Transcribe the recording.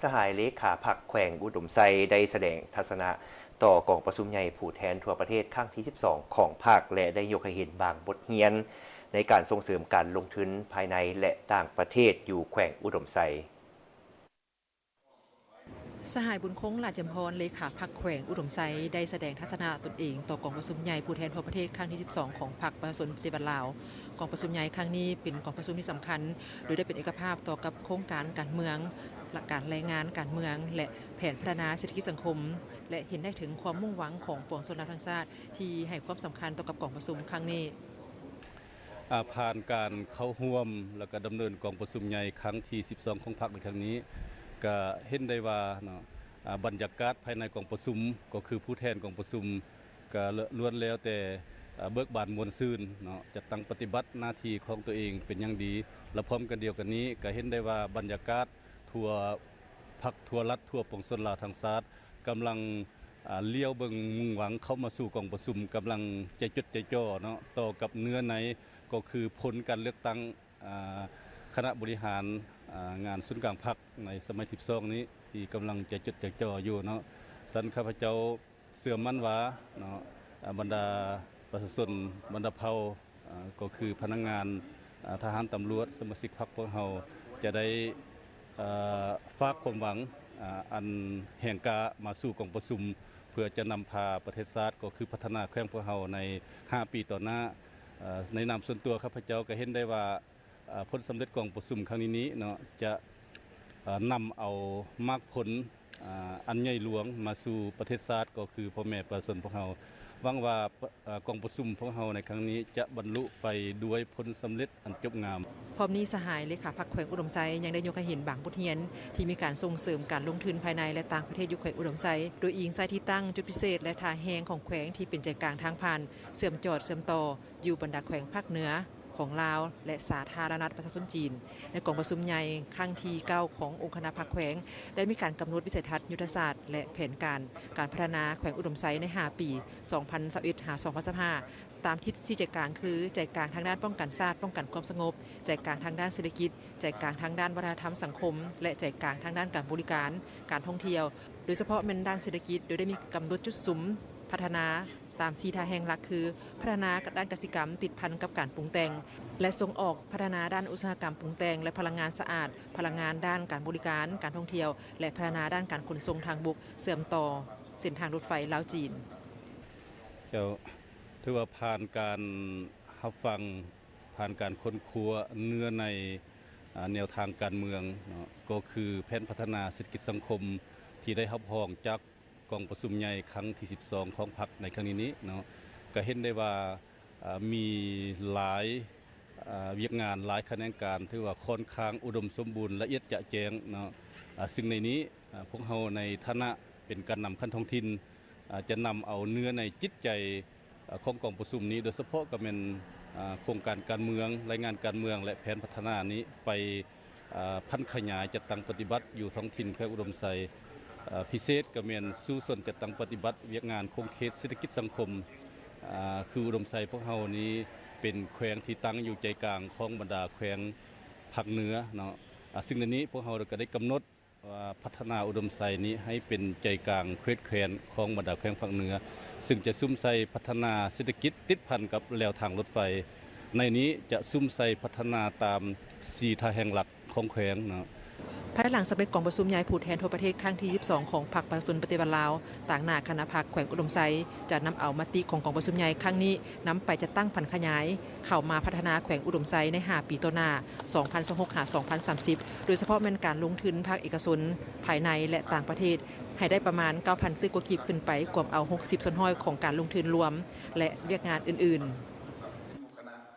ສະຫາຍເລຂາພັກແຂວງອຸດົມໄຊ ໄດ້ສະແດງທັດສະນະຕໍ່ກອງປະຊຸມໃຫຍ່ຜູ້ແທນທົ່ວປະເທດຄັ້ງທີສິບສອງຂອງພັກ ແລະ ໄດ້ຍົກໃຫ້ເຫັນບາງບົດຮຽນໃນການສົ່ງເສີມການລົງທຶນພາຍໃນ ແລະ ຕ່າງປະເທດຢູ່ແຂວງອຸດົມໄຊ. ສະຫາຍ ບຸນຄົງ ຫຼ້າຈຳພອນ ເລຂາພັກແຂວງອຸດົມໄຊ ໄດ້ສະແດງທັດສະນະຕົນເອງຕໍ່ກອງປະຊຸມໃຫຍ່ຜູ້ແທນທົ່ວປະເທດຄັ້ງທີສິບສອງຂອງພັກປະຊາຊົນປະຕິວັດລາວ. ກອງປະຊຸມໃຫຍ່ຄັ້ງນີ້ເປັນກອງປະຊຸມທີ່ສຳຄັນ ໂດຍໄດ້ເປັນເອກະພາບຕໍ່ກັບໂຄງການການເມືອງ, ການລາຍງານການເມືອງ ແລະ ແຜນພັດທະນາເສດຖະກິດສັງຄົມ ແລະ ເຫັນໄດ້ເຖິງຄວາມມຸ່ງຫວັງຂອງປວງຊົນລາວທັງຊາດທີ່ໃຫ້ຄວາມສຳຄັນຕໍ່ກັບກອງປະຊຸມຄັ້ງນີ້. ອາ ຜ່ານການເຂົ້າຮ່ວມ ແລ້ວກະດຳເນີນກອງປະຊຸມໃຫຍ່ຄັ້ງທີສິບສອງຂອງພັກໃນຄັ້ງນີ້ ກະເຫັນໄດ້ວ່າເນາະ ອາ ບັນຍາກາດພາຍໃນກອງປະຊຸມ ກໍຄືຜູ້ແທນກອງປະຊຸມ ກະລ້ວນແລ້ວແຕ່ ອາ ເບີກບານມ່ວນຊື່ນເນາະ ຈັດຕັ້ງປະຕິບັດໜ້າທີ່ຂອງຕົວເອງເປັນຢ່າງດີ ແລະ ພ້ອມກັນດຽວກັນນີ້ ກະເຫັນໄດ້ວ່າບັນຍາກາດທົ່ວພັກ ທົ່ວລັດ ທົ່ວປວງຊົນລາວທັງຊາດ ກຳລັງ ອາ ລ້ຽວເບິ່ງມຸ່ງຫວັງເຂົ້າມາສູ່ກອງປະຊຸມ ກຳລັງໃຈຈົດໃຈຈ່ອເນາະ ຕໍ່ກັບເນື້ອໃນ ກໍຄືຜົນການເລືອກຕັ້ງ ອາ ຄະນະບໍລິຫານ ອາ ງານສູນກາງພັກໃນສະໄໝທີສິບສອງນີ້ ທີ່ກຳລັງໃຈຈົດໃຈຈ່ອຢູ່ເນາະ. ຊັ້ນຂ້າພະເຈົ້າເຊື່ອໝັ້ນວ່າເນາະ ອາ ບັນດາປະຊາຊົນ ບັນດາເຜົ່າ ອາ ກໍຄືພະນັກງານ ອາ ທະຫານ ຕຳຫຼວດ ສະມາຊິກພັກພວກເຮົາ ຈະໄດ້ ເອີ ຝາກຄວາມຫວັງ ອາ ອັນແຮງກ້າມາສູ່ກອງປະຊຸມ ເພື່ອຈະນຳພາປະເທດຊາດ ກໍຄືພັດທະນາແຂວງພວກເຮົາໃນຫ້າປີຕໍ່ໜ້າ. ເອີ ໃນນາມສ່ວນຕົວຂ້າພະເຈົ້າກໍເຫັນໄດ້ວ່າ ເອີ ຜົນສຳເລັດກອງປະຊຸມຄັ້ງນີ້ນີ້ເນາະ ຈະ ເອີ ນຳເອົາໝາກຜົນ ອາ ອັນໃຫຍ່ຫຼວງມາສູ່ປະເທດຊາດ ກໍຄືພໍ່ແມ່ປະຊາຊົນພວກເຮົາ. ຫວັງວ່າ ເອີ ກອງປະຊຸມພວກເຮົາໃນຄັ້ງນີ້ຈະບັນລຸໄປດ້ວຍຜົນສຳເລັດອັນຈົບງາມ. ພ້ອມນີ້ ສະຫາຍເລຂາພັກແຂວງອຸດົມໄຊ ຍັງໄດ້ຍົກໃຫ້ເຫັນບາງບົດຮຽນທີ່ມີການສົ່ງເສີມການລົງທຶນພາຍໃນ ແລະ ຕ່າງປະເທດຢູ່ແຂວງອຸດົມໄຊ ໂດຍອີງໃສ່ທີ່ຕັ້ງ, ຈຸດພິເສດ ແລະ ທ່າແຮງຂອງແຂວງທີ່ເປັນໃຈກາງທາງຜ່ານເຊື່ອມຈອດເຊື່ອມຕໍ່ ຢູ່ບັນດາແຂວງພາກເໜືອຂອງລາວ ແລະ ສາທາລະນະລັດປະຊາຊົນຈີນ. ໃນກອງປະຊຸມໃຫຍ່ຄັ້ງທີເກົ້າຂອງອົງຄະນະພັກແຂວງ ໄດ້ມີການກຳນົດວິໄສທັດ, ຍຸດທະສາດ ແລະ ແຜນການການພັດທະນາແຂວງອຸດົມໄຊໃນຫ້າປີ ສອງພັນຊາວເອັດ ຫາ ສອງພັນຊາວຫ້າ ຕາມທິດສີ່ໃຈກາງຄື ໃຈກາງທາງດ້ານປ້ອງກັນຊາດ, ປ້ອງກັນຄວາມສະຫງົບ, ໃຈກາງທາງດ້ານເສດຖະກິດ, ໃຈກາງທາງດ້ານວັດທະນະທຳສັງຄົມ ແລະ ໃຈກາງທາງດ້ານການບໍລິການ, ການທ່ອງທ່ຽວ, ໂດຍສະເພາະແມ່ນດ້ານເສດຖະກິດ ໂດຍໄດ້ມີກຳນົດຈຸດສຸມພັດທະນາ ຕາມສີ່ທ່າແຮງຫຼັກຄື ພັດທະນາດ້ານກະສິກຳຕິດພັນກັບການປຸງແຕ່ງ ແລະ ສົ່ງອອກ, ພັດທະນາດ້ານອຸດສາຫະກຳປຸງແຕ່ງ ແລະ ພະລັງງານສະອາດ, ພະລັງງານດ້ານການບໍລິການ, ການທ່ອງທ່ຽວ ແລະ ພັດທະນາດ້ານການຂົນສົ່ງທາງບົກເຊື່ອມຕໍ່ເສັ້ນທາງລົດໄຟລາວ-ຈີນ. ເຈົ້າ ຖືວ່າຜ່ານການຮັບຟັງ, ຜ່ານການຄົ້ນຄວ້າເນື້ອໃນ ອາ ແນວທາງການເມືອງເນາະ ກໍຄືແຜນພັດທະນາເສດຖະກິດສັງຄົມທີ່ໄດ້ຮັບຮອງຈາກ ກອງປະຊຸມໃຫຍ່ຄັ້ງທີສິບສອງຂອງພັກໃນຄັ້ງນີ້ນີ້ເນາະ ກະເຫັນໄດ້ວ່າ ອາ ມີຫຼາຍ ອາ ວຽກງານ ຫຼາຍຂະແໜງການ ຖືວ່າຂ້ອນຂ້າງອຸດົມສົມບູນ ລະອຽດຈະແຈ້ງເນາະ. ອາ ຊຶ່ງໃນນີ້ ອາ ພວກເຮົາໃນຖານະເປັນການນຳຂັ້ນທ້ອງຖິ່ນ ອາ ຈະນຳເອົາເນື້ອໃນຈິດໃຈ ອາ ຂອງກອງປະຊຸມນີ້ ໂດຍສະເພາະກະແມ່ນ ອາ ໂຄງການການເມືອງ, ລາຍງານການເມືອງ ແລະ ແຜນພັດທະນານີ້ໄປ ອາ ຜັນຂະຫຍາຍຈັດຕັ້ງປະຕິບັດຢູ່ທ້ອງຖິ່ນແຂວງອຸດົມໄຊ. ອາ ພິເສດກະແມ່ນສູ້ຊົນຈັດຕັ້ງປະຕິບັດວຽກງານຂົງເຂດເສດຖະກິດສັງຄົມ ອາ ຄືອຸດົມໄຊພວກເຮົານີ້ເປັນແຂວງທີ່ຕັ້ງຢູ່ໃຈກາງຂອງບັນດາແຂວງພາກເໜືອເນາະ. ອາ ຊຶ່ງໃນນີ້ພວກເຮົາກະໄດ້ກຳນົດ ວ່າພັດທະນາອຸດົມໄຊນີ້ໃຫ້ເປັນໃຈກາງເຂດແຄວ້ນຂອງບັນດາແຂວງພາກເໜືອ ຊຶ່ງຈະສຸມໃສ່ພັດທະນາເສດຖະກິດຕິດພັນກັບແລວທາງລົດໄຟ. ໃນນີ້ຈະສຸມໃສ່ພັດທະນາຕາມສີ່ທ່າແຮງຫຼັກຂອງແຂວງເນາະ. ພາຍຫຼັງສຳເລັດກອງປະຊຸມໃຫຍ່ຜູ້ແທນທົ່ວປະເທດຄັ້ງທີສິບສອງຂອງພັກປະຊາຊົນປະຕິວັດລາວ ຕາງໜ້າຄະນະພັກແຂວງອຸດົມໄຊ ຈະນຳເອົາມະຕິຂອງກອງປະຊຸມໃຫຍ່ຄັ້ງນີ້ ນຳໄປຈັດຕັ້ງຜັນຂະຫຍາຍ ເຂົ້າມາພັດທະນາແຂວງອຸດົມໄຊໃນຫ້າປີຕໍ່ໜ້າ ສອງພັນຊາວຫົກ ຫາ ສອງພັນສາມສິບ ໂດຍສະເພາະແມ່ນການລົງທຶນພາກເອກະຊົນ ພາຍໃນ ແລະ ຕ່າງປະເທດ ໃຫ້ໄດ້ປະມານເກົ້າພັນຕື້ກວ່າກີບຂຶ້ນໄປ ກວມເອົາຫົກສິບສ່ວນຮ້ອຍຂອງການລົງທຶນລວມ ແລະ ວຽກງານອື່ນໆ.